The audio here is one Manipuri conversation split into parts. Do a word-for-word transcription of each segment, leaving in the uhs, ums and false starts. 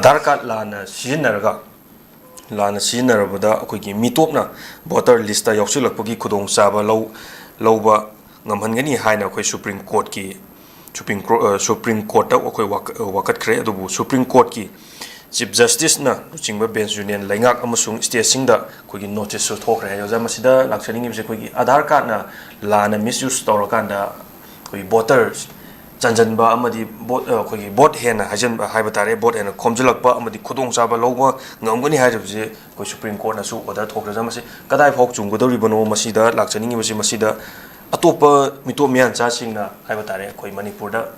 ꯑꯥꯙꯥꯔ ꯀꯥꯔꯗ ꯂꯥꯟꯅ ꯁꯤꯖꯤꯟꯅꯔꯒ, ꯂꯥꯟꯅ ꯁꯤꯖꯤꯟꯅꯔꯕꯗ ꯑꯩꯈꯣꯏꯒꯤ ꯃꯤꯇꯣꯞꯅ ꯚꯣꯇꯔ ꯂꯤꯁꯇ ꯌꯥꯎꯁꯤꯜꯂꯛꯄꯒꯤ ꯈꯨꯗꯣꯡꯆꯥꯕ ꯂꯧ ꯂꯧꯕ ꯉꯝꯍꯟꯒꯅꯤ ꯍꯥꯏꯅ ꯑꯩꯈꯣꯏ ꯁꯨꯄ꯭ꯔꯤꯝ ꯀꯣꯔꯠꯀꯤ, ꯁꯨꯄ꯭ꯔꯤꯝ ꯀ꯭ꯔꯣ-, ꯑ, ꯁꯨꯄ꯭ꯔꯤꯝ ꯀꯣꯔꯠꯇ ꯑꯩꯈꯣꯏ ꯋꯥꯀ-, ꯑ, ꯋꯥꯀꯠꯈ꯭ꯔꯦ꯫ ꯑꯗꯨꯕꯨ ꯁꯨꯄ꯭ꯔꯤꯝ ꯀꯣꯔꯠꯀꯤ ꯆꯤꯐ ꯖꯁꯇꯤꯁꯅ ꯂꯨꯆꯤꯡꯕ ꯕꯦꯟꯆ ꯌꯨꯅꯤꯌꯟ ꯂꯩꯉꯥꯛ ꯑꯃꯁꯨꯡ ꯁ꯭ꯇꯦꯠꯁꯤꯡꯗ ꯑꯩꯈꯣꯏꯒꯤ ꯅꯣꯇꯤꯁꯁꯨ ꯊꯣꯛꯈ꯭ꯔꯦ꯫ ꯑꯣꯖꯥ, ꯃꯁꯤꯗ ꯂꯥꯛꯆꯅꯤꯡꯉꯤꯕꯁꯦ ꯑꯩꯈꯣꯏꯒꯤ ꯑꯥꯙꯥꯔ ꯀꯥꯔꯗꯅ ꯂꯥꯟꯅ ꯃꯤꯁꯌꯨꯁ ꯇꯧꯔꯀꯥꯟꯗ ꯑꯩꯈꯣꯏꯒꯤ ꯚꯣꯇꯔ ꯆꯟꯖꯟꯕ ꯑꯃꯗꯤ ꯚꯣꯠ, ꯑ, ꯑꯩꯈꯣꯏꯒꯤ ꯚꯣꯠ ꯍꯦꯟꯅ ꯍꯥꯏꯖꯟꯕ ꯍꯥꯏꯕ ꯇꯥꯔꯦ, ꯚꯣꯠ ꯍꯦꯟꯅ ꯈꯣꯝꯖꯤꯜꯂꯛꯄ ꯑꯃꯗꯤ ꯈꯨꯗꯣꯡꯆꯥꯕ ꯂꯧꯕ ꯉꯝꯒꯅꯤ ꯍꯥꯏꯔꯤꯕꯁꯦ ꯑꯩꯈꯣꯏ ꯁꯨꯄ꯭ꯔꯤꯝ ꯀꯣꯔꯠꯅꯁꯨ ꯑꯣꯔꯗꯔ ꯊꯣꯛꯈ꯭ꯔꯦ꯫ ꯃꯁꯤ ꯀꯗꯥꯏ ꯐꯥꯎ ꯆꯨꯝꯒꯗꯧꯔꯤꯕꯅꯣ? ꯃꯁꯤꯗ ꯂꯥꯛꯆꯅꯤꯡꯉꯤꯕꯁꯤ, ꯃꯁꯤꯗ ꯑꯇꯣꯞꯄ ꯃꯤꯇꯣꯞ ꯃꯤꯌꯥꯟꯆꯥꯁꯤꯡꯅ ꯍꯥꯏꯕ ꯇꯥꯔꯦ, ꯑꯩꯈꯣꯏ ꯃꯅꯤꯄꯨꯔꯗ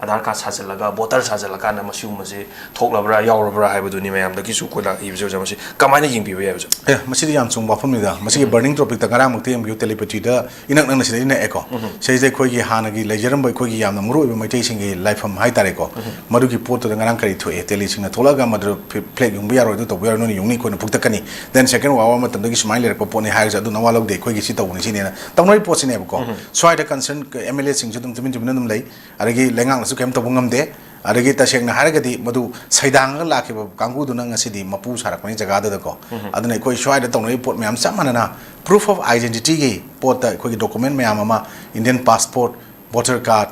ꯑꯥꯙꯥꯔ ꯀꯥꯔꯗ ꯁꯥꯖꯜꯂꯒ, ꯚꯣꯇꯔ ꯁꯥꯖꯜꯂꯀꯥꯟꯗ ꯃꯁꯤꯒꯨꯝꯕꯁꯦ ꯊꯣꯛꯂꯕ꯭ꯔꯥ, ꯌꯥꯎꯔꯕ꯭ꯔꯥ ꯍꯥꯏꯕꯗꯨꯅꯤ ꯃꯌꯥꯝꯗꯒꯤꯁꯨ ꯑꯩꯈꯣꯏ ꯂꯥꯛꯏꯕꯁꯦ꯫ ꯑꯣꯖꯥ, ꯃꯁꯤ ꯀꯃꯥꯏꯅ ꯌꯦꯡꯕꯤꯕ ꯌꯥꯏ, ꯑꯣꯖꯥ? ꯑꯦ, ꯃꯁꯤꯗꯤ ꯌꯥꯝ ꯆꯨꯝꯕ ꯋꯥꯐꯝꯅꯤꯗ꯫ ꯃꯁꯤꯒꯤ ꯎꯝ꯫ ꯕꯔꯅꯤꯡ ꯇꯣꯄꯤꯛꯇ ꯉꯔꯥꯡꯃꯛꯇꯤ ꯌꯦꯡꯕꯤꯌꯨ, ꯇꯦꯂꯤꯄꯦꯊꯤꯗ ꯏꯅꯛ ꯅꯛꯅ ꯁꯤꯗ ꯏꯅꯛꯑꯦꯀꯣ꯫ ꯎꯝ꯫ ꯁꯤꯗꯩꯁꯤꯗ ꯑꯩꯈꯣꯏꯒꯤ ꯍꯥꯟꯅꯒꯤ ꯂꯩꯖꯔꯝꯕ ꯑꯩꯈꯣꯏꯒꯤ ꯌꯥꯝꯅ ꯃꯔꯨ ꯑꯣꯏꯕ ꯃꯩꯇꯩꯁꯤꯡꯒꯤ ꯂꯥꯏꯐꯝ ꯍꯥꯏꯇꯥꯔꯦꯀꯣ꯫ ꯎꯝ꯫ ꯃꯗꯨꯒꯤ ꯄꯣꯠꯇꯨꯗ ꯉꯔꯥꯡ ꯀꯔꯤ ꯊꯣꯛꯑꯦ? ꯇꯦꯂꯤꯁꯤꯡꯅ ꯊꯣꯛꯂꯛꯑꯒ ꯃꯗꯨ ꯐꯤ-, ꯐ꯭ꯂꯦꯒ ꯌꯨꯡꯕ ꯌꯥꯔꯣꯏ, ꯑꯗꯨ ꯇꯧꯕ ꯌꯥꯔꯣꯏ, ꯅꯣꯏꯅ ꯌꯨꯡꯅꯤ, ꯑꯩꯈꯣꯏꯅ ꯐꯨꯛꯇꯠꯀꯅꯤ꯫ Then second war ꯃꯇꯝꯗꯒꯤ ꯁꯨꯃꯥꯏꯅ ꯂꯩꯔꯛꯄ ꯄꯣꯠꯅꯤ ꯍꯥꯏꯔꯁꯨ ꯑꯗꯨ ꯅꯋꯥ ꯂꯧꯗꯦ, ꯑꯩꯈꯣꯏꯒꯤ ꯁꯤ ꯇꯧꯕꯅꯤ ꯁꯤꯅꯦꯅ ꯇꯧꯅꯔꯤꯕ ꯄꯣꯠꯁꯤꯅꯦꯕꯀꯣ꯫ ꯎꯝ꯫ ꯁ꯭ꯋꯥꯏꯗ ꯀꯟꯁꯔꯟ ꯑꯦꯝ ꯑꯦꯜ ꯑꯦꯁꯤꯡꯁꯨ ꯑꯗꯨꯝ ꯇꯨꯃꯤꯟ ꯇꯨꯃꯤꯟꯅ ꯑꯗꯨꯝ ꯂꯩ꯫ ꯑꯗꯒꯤ ꯂꯩꯉꯥꯛꯅꯁꯨ ꯀꯩꯝ ꯇꯧꯕ ꯉꯝꯗꯦ꯫ ꯑꯗꯒꯤ ꯇꯁꯦꯡꯅ ꯍꯥꯏꯔꯒꯗꯤ ꯃꯗꯨ ꯁꯩꯗꯥꯡꯉꯒ ꯂꯥꯛꯈꯤꯕ ꯀꯥꯡꯕꯨꯗꯨꯅ ꯉꯁꯤꯗꯤ ꯃꯄꯨ ꯁꯥꯔꯛꯄꯅꯤ ꯖꯒꯥꯗꯨꯗꯀꯣ꯫ ꯎꯝ꯫ ꯑꯗꯨꯅ ꯑꯩꯈꯣꯏ ꯁ꯭ꯋꯥꯏꯗ ꯇꯧꯅꯔꯤꯕ ꯄꯣꯠ ꯃꯌꯥꯝ ꯆꯞ ꯃꯥꯟꯅꯅ proof of identityꯒꯤ ꯄꯣꯠꯇ ꯑꯩꯈꯣꯏꯒꯤ document ꯃꯌꯥꯝ ꯑꯃ, Indian passport, voter card,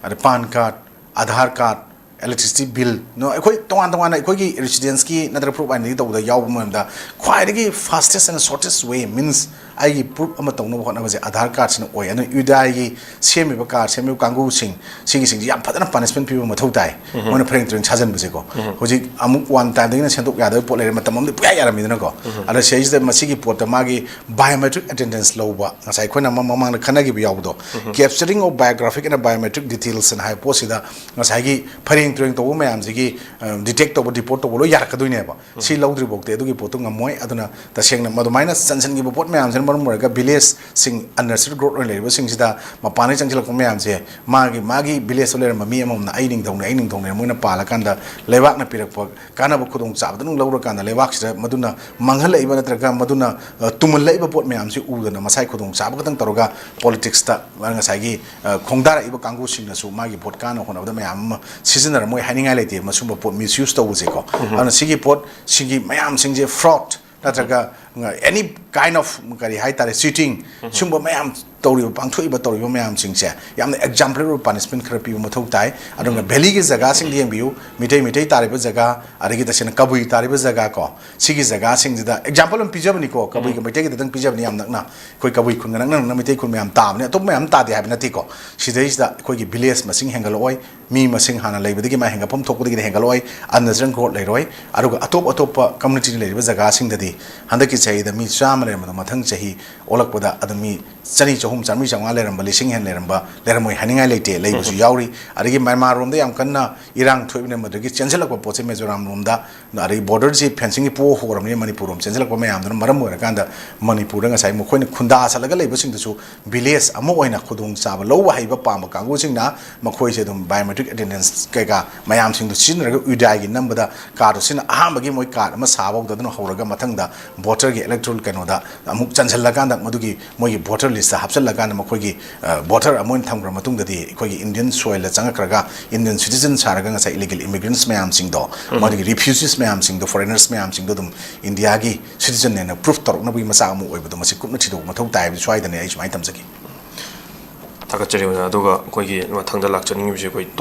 ꯑꯗ pan card, Aadhaar card, electricity bill, ꯅꯣ, ꯑꯩꯈꯣꯏ ꯇꯣꯉꯥꯟ ꯇꯣꯉꯥꯟꯅ ꯑꯩꯈꯣꯏꯒꯤ residenceꯀꯤ ꯅꯠꯇ꯭ꯔꯒ proof of identity ꯇꯧꯕꯗ ꯌꯥꯎꯕ ꯃꯇꯝꯗ ꯈ꯭ꯋꯥꯏꯗꯒꯤ fastest and shortest way means ꯑꯩꯒꯤ proof ꯑꯃ ꯇꯧꯅꯕ ꯍꯣꯠꯅꯕꯁꯦ ꯑꯥꯙꯥꯔ ꯀꯥꯔꯗꯁꯤꯅ ꯑꯣꯏ꯫ ꯑꯗꯨꯅ ꯌꯨ ꯗꯤ ꯑꯥꯏꯒꯤ ꯁꯦꯝꯃꯤꯕ ꯀꯥꯔꯗ ꯁꯦꯝꯃꯤꯕ ꯀꯥꯡꯕꯨꯁꯤꯡ, ꯁꯤꯒꯤꯁꯤꯡꯁꯦ ꯌꯥꯝ ꯐꯖꯅ punishment ꯄꯤꯕ ꯃꯊꯧ ꯇꯥꯏ꯫ ꯎꯝ꯫ ꯃꯣꯏꯅ ꯐꯔꯦꯡ ꯇꯨꯔꯦꯡ ꯁꯥꯖꯟꯕꯁꯦꯀꯣ꯫ ꯎꯝ꯫ ꯍꯧꯖꯤꯛ ꯑꯃꯨꯛ one timeꯗꯒꯤꯅ ꯁꯦꯝꯗꯣꯛ ꯌꯥꯗꯕ ꯄꯣꯠ ꯂꯩꯔꯦ, ꯃꯇꯝ ꯑꯃꯗꯤ ꯄꯨꯌꯥ ꯌꯥꯔꯝꯃꯤꯗꯅꯀꯣ꯫ ꯎꯝ꯫ ꯑꯗ ꯁꯤꯗꯩꯁꯤꯗ ꯃꯁꯤꯒꯤ ꯄꯣꯠꯇ ꯃꯥꯒꯤ biometric attendance ꯂꯧꯕ, ꯉꯁꯥꯏ ꯑꯩꯈꯣꯏꯅ ꯃ-, ꯃꯃꯥꯡꯗ ꯈꯟꯅꯈꯤꯕ ꯌꯥꯎꯕꯗꯣ, ꯎꯝ꯫ Capturing of biographic and biometric detailsꯅ ꯍꯥꯏꯕ ꯄꯣꯠꯁꯤꯗ ꯉꯁꯥꯏꯒꯤ ꯐꯔꯦꯡ ꯇꯨꯔꯦꯡ ꯇꯧꯕ ꯃꯌꯥꯝꯁꯤꯒꯤ, ꯑ, detect ꯇꯧꯕ, report ꯇꯧꯕ ꯂꯣꯏ ꯌꯥꯔꯛꯀꯗꯣꯏꯅꯦꯕ꯫ ꯎꯝ꯫ ꯁꯤ ꯂꯧꯗ꯭ꯔꯤꯐꯥꯎꯗꯤ ꯑꯗꯨꯒꯤ ꯄꯣꯠꯇꯨ ꯉꯝꯃꯣꯏ꯫ ꯑꯗꯨꯅ ꯇꯁꯦꯡꯅ ꯃꯗꯨꯃꯥꯏꯅ ꯆꯟꯁꯤꯟꯈꯤꯕ ꯄꯣꯠ ꯃꯌꯥꯝꯁꯤꯅ ꯃꯔꯝ ꯑꯣꯏꯔꯒ ꯚꯤꯂꯦꯖꯁꯤꯡ ꯑꯟꯅꯔꯁꯔ ꯒ꯭ꯔꯣꯠ ꯑꯣꯏꯅ ꯂꯩꯔꯤꯕꯁꯤꯡꯁꯤꯗ ꯃꯄꯥꯟꯗꯒꯤ ꯆꯪꯁꯤꯜꯂꯛꯄ ꯃꯌꯥꯝꯁꯦ ꯃꯥꯒꯤ ꯃꯥꯒꯤ ꯚꯤꯂꯦꯖꯇ ꯂꯩꯔꯝꯕ ꯃꯤ ꯑꯃꯃꯝꯅ ꯑꯩ ꯅꯤꯡꯊꯧꯅꯦ, ꯑꯩ ꯅꯤꯡꯊꯧꯅꯦ ꯃꯣꯏꯅ ꯄꯥꯜꯂꯀꯥꯟꯗ ꯂꯩꯕꯥꯛꯅ ꯄꯤꯔꯛꯄ ꯀꯥꯟꯅꯕ ꯈꯨꯗꯣꯡꯆꯥꯕꯗ ꯑꯗꯨꯝ ꯂꯧꯔꯀꯥꯟꯗ ꯂꯩꯕꯥꯛꯁꯤꯗ ꯃꯗꯨꯅ ꯃꯥꯡꯍꯜꯂꯛꯏꯕ ꯅꯠꯇ꯭ꯔꯒ ꯃꯗꯨꯅ ꯑ, ꯇꯨꯝꯍꯜꯂꯛꯏꯕ ꯄꯣꯠ ꯃꯌꯥꯝꯁꯤ ꯎꯗꯅ ꯃꯁꯥꯏ ꯈꯨꯗꯣꯡꯆꯥꯕ ꯈꯛꯇꯪ ꯇꯧꯔꯒ ꯄꯣꯂꯤꯇꯤꯛꯁꯇ ꯉꯁꯥꯏꯒꯤ ꯑ, ꯈꯣꯡꯗꯥꯔꯛꯏꯕ ꯀꯥꯡꯕꯨꯁꯤꯡꯅꯁꯨ ꯃꯥꯒꯤ ꯚꯣꯠ ꯀꯥꯟꯅ ꯍꯣꯠꯅꯕꯗ ꯃꯌꯥꯝ ꯑꯃ ꯁꯤꯖꯤꯟꯅꯔꯝꯃꯣꯏ ꯍꯥꯏꯅꯤꯡꯉꯥꯏ ꯂꯩꯇꯦ꯫ ꯃꯁꯨꯝꯕ ꯄꯣꯠ ꯃꯤꯁꯌꯨꯁ ꯇꯧꯕꯁꯦꯀꯣ꯫ ꯑꯗꯨꯅ ꯁꯤꯒꯤ ꯄꯣꯠ ꯁꯤꯒꯤ ꯃꯌꯥꯝꯁꯤꯡꯁꯦ ꯐ꯭ꯔꯣꯗ ꯅꯠꯇ꯭ꯔꯒ ꯑꯦꯅꯤ ꯀꯥꯏꯟ ꯑꯣꯐ ꯀꯔꯤ ꯍꯥꯏꯇꯥꯔꯦ ꯆꯤꯇꯤꯡ ꯁꯤꯒꯨꯝꯕ ꯃꯌꯥꯝ ꯇꯧꯔꯤꯕ ꯄꯥꯡꯊꯣꯛꯏꯕ ꯇꯧꯔꯤꯕ ꯃꯌꯥꯝꯁꯤꯡꯁꯦ ꯌꯥꯝꯅ ꯑꯦꯛꯖꯥꯝꯄꯂꯔ ꯑꯣꯏꯕ ꯄꯥꯅꯤꯁꯃꯦꯟ ꯈꯔ ꯄꯤꯕ ꯃꯊꯧ ꯇꯥꯏ꯫ ꯑꯗꯨꯒ ꯚꯦꯂꯤꯒꯤ ꯖꯒꯥꯁꯤꯡꯗ ꯌꯦꯡꯕꯤꯌꯨ, ꯃꯤꯇꯩ ꯃꯤꯇꯩ ꯇꯥꯔꯤꯕ ꯖꯒꯥ ꯑꯗꯒꯤ ꯇꯁꯦꯡꯅ ꯀꯕꯨꯏ ꯇꯥꯔꯤꯕ ꯖꯒꯥ ꯀꯣ ꯁꯤꯒꯤ ꯖꯒꯥꯁꯤꯡꯁꯤꯗ ꯑꯦꯛꯖꯥꯝꯄꯜ ꯑꯃ ꯄꯤꯖꯕꯅꯤꯀꯣ꯫ ꯀꯕꯨꯏꯒ ꯃꯩꯇꯩꯒꯤꯗꯪ ꯄꯤꯖꯕꯅꯤ꯫ ꯌꯥꯝ ꯅꯛꯅ ꯑꯩꯈꯣꯏ ꯀꯕꯨꯏ ꯈꯨꯟꯒ ꯅꯛꯅ ꯅꯛꯅ ꯃꯩꯇꯩ ꯈꯨꯟ ꯃꯌꯥꯝ ꯇꯥꯕꯅꯤ꯫ ꯑꯇꯣꯞꯄ ꯃꯌꯥꯝ ꯇꯥꯗꯦ ꯍꯥꯏꯕ ꯅꯠꯇꯦꯀꯣ꯫ ꯁꯤꯗꯩꯁꯤꯗ ꯑꯩꯈꯣꯏꯒꯤ ꯚꯤꯂꯦꯖ ꯃꯁꯤꯡ ꯍꯦꯟꯒꯠꯂꯛꯑꯣꯏ, ꯃꯤ ꯃꯁꯤꯡ ꯍꯥꯟꯅ ꯂꯩꯕꯗꯒꯤ ꯃꯥ ꯍꯦꯟꯒꯠꯐꯝ ꯊꯣꯛꯄꯗꯒꯤꯗꯤ ꯍꯦꯟꯒꯠꯂꯛꯑꯣꯏ, ꯑꯟꯅꯔꯁꯔ ꯒ꯭ꯔꯣꯠ ꯂꯩꯔꯣꯏ꯫ ꯑꯗꯨꯒ ꯑꯇꯣꯞ ꯑꯇꯣꯞꯄ ꯀꯝꯃꯨꯅꯤꯇꯤꯅ ꯂꯩꯔꯤꯕ ꯖꯒꯥꯁꯤꯡꯗꯗꯤ ꯍꯟꯗꯛꯀꯤ ꯆꯍꯤꯗ ꯃꯤ ꯆꯥꯝꯃ ꯂꯩꯔꯝꯕꯗꯣ ꯃꯊꯪ ꯆꯍꯤ ꯑꯣꯜꯂꯛꯄꯗ ꯑꯗꯨꯝ ꯃꯤ ꯆꯅꯤ, ꯆꯍꯨꯝ, ꯆꯥꯝꯃꯔꯤ, ꯆꯥꯝꯃꯉꯥ ꯂꯩꯔꯝꯕ, ꯂꯤꯁꯤꯡ ꯍꯦꯟꯅ ꯂꯩꯔꯝꯕ ꯂꯩꯔꯝꯃꯣꯏ ꯍꯥꯏꯅꯤꯡꯉꯥꯏ ꯂꯩꯇꯦ꯫ ꯂꯩꯕꯁꯨ ꯌꯥꯎꯔꯤ꯫ ꯑꯗꯒꯤ ꯃ꯭ꯌꯥꯟꯃꯥꯔ ꯔꯣꯝꯗ ꯌꯥꯝ ꯀꯟꯅ ꯏꯔꯥꯡ ꯊꯣꯛꯏꯕꯅ ꯃꯗꯨꯗꯒꯤ ꯆꯦꯟꯁꯤꯜꯂꯛꯄ ꯄꯣꯠꯁꯦ ꯃꯤꯖꯣꯔꯥꯝ ꯔꯣꯝꯗ, ꯑꯗꯒꯤ ꯕꯣꯔꯗꯔꯁꯤ ꯐꯦꯟꯁꯤꯡꯒꯤ ꯄꯣ ꯍꯧꯔꯕꯅꯤꯅ ꯃꯅꯤꯄꯨꯔ ꯔꯣꯝ ꯆꯦꯟꯁꯤꯜꯂꯛꯄ ꯃꯌꯥꯝꯗꯨꯅ ꯃꯔꯝ ꯑꯣꯏꯔꯀꯥꯟꯗ ꯃꯅꯤꯄꯨꯔꯗ ꯉꯁꯥꯏ ꯃꯈꯣꯏꯅ ꯈꯨꯟꯗꯥꯁꯜꯂꯒ ꯂꯩꯕꯁꯤꯡꯗꯨꯁꯨ ꯚꯤꯂꯦꯖ ꯑꯃ ꯑꯣꯏꯅ ꯈꯨꯗꯣꯡꯆꯥꯕ ꯂꯧꯕ ꯍꯩꯕ ꯄꯥꯝꯕ ꯀꯥꯡꯕꯨꯁꯤꯡꯅ ꯃꯈꯣꯏꯁꯦ ꯑꯗꯨꯝ ꯕꯥꯏꯑꯣꯃꯦꯇ꯭ꯔꯤꯛ ꯑꯦꯇꯦꯟꯗꯦꯟꯁ ꯀꯩꯀꯥ ꯃꯌꯥꯝꯁꯤꯡꯗꯣ ꯁꯤꯖꯤꯟꯅꯔꯒ ꯌꯨ ꯗꯤ ꯑꯥꯏꯒꯤ ꯅꯝꯕꯗ ꯀꯥꯔꯗꯨ ꯁꯤꯖꯤꯟꯅ ꯑꯍꯥꯟꯕꯒꯤ ꯃꯣꯏ ꯀꯥꯔꯗ ꯑꯃ ꯁꯥꯕ ꯍꯧꯗꯗꯨꯅ ꯍꯧꯔꯒ ꯃꯊꯪꯗ ꯚꯣꯇꯔꯒꯤ ꯏꯂꯦꯛꯇꯣꯔꯦꯜ ꯀꯩꯅꯣꯗ ꯑꯃꯨꯛ ꯆꯟꯁꯤꯜꯂꯀꯥꯟꯗ ꯃꯗꯨꯒꯤ ꯃꯣꯏꯒꯤ ꯚꯣꯇꯔ ꯂꯤꯁꯇ ꯍꯥꯞꯆꯤꯜꯂꯀꯥꯟꯗ ꯃꯈꯣꯏꯒꯤ ꯚꯣꯇꯔ ꯑꯃ ꯑꯣꯏꯅ ꯊꯝꯈ꯭ꯔ ꯃꯇꯨꯡꯗꯗꯤ ꯑꯩꯈꯣꯏꯒꯤ ꯏꯟꯗꯤꯌꯟ ꯁꯣꯏꯜꯗ ꯆꯪꯉꯛꯈ꯭ꯔꯒ ꯏꯟꯗꯤꯌꯟ ꯁꯤꯇꯤꯖꯟ ꯁꯥꯔꯒ ꯉꯁꯥꯏ ꯏꯂꯤꯒꯦꯜ ꯏꯃꯤꯒ꯭ꯔꯦꯟꯠꯁ ꯃꯌꯥꯝꯁꯤꯡꯗꯣ ꯃꯗꯨꯒꯤ ꯔꯤꯐ꯭ꯌꯨꯖꯤꯁ ꯃꯌꯥꯝꯁꯤꯡꯗꯣ ꯐꯣꯔꯦꯅꯔꯁ ꯃꯌꯥꯝꯁꯤꯡꯗꯣ ꯑꯗꯨꯝ ꯏꯟꯗꯤꯌꯥꯒꯤ ꯁꯤꯇꯤꯖꯟꯅꯦꯅ ꯄ꯭ꯔꯨꯐ ꯇꯧꯔꯛꯅꯕꯒꯤ ꯃꯆꯥꯛ ꯑꯃ ꯑꯣꯏꯕꯗꯣ ꯃꯁꯤ ꯀꯨꯞꯅ ꯊꯤꯗꯣꯛꯄ ꯃꯊꯧ ꯇꯥꯏ ꯍꯥꯏꯕꯗꯨ ꯁ꯭ꯋꯥꯏꯗꯅꯦ ꯑꯩ ꯁꯨꯃꯥꯏꯅ ꯊꯝꯖꯒꯦ꯫ ꯊꯥꯒꯠꯆꯔꯤ ꯑꯣꯖꯥ꯫ ꯑꯗꯨꯒ ꯑꯩꯈꯣꯏꯒꯤ ꯃꯊꯪꯗ ꯂꯥꯛꯆꯅꯤꯡꯉꯤꯕꯁꯤ ꯑꯩꯈꯣꯏ ꯇꯣꯡ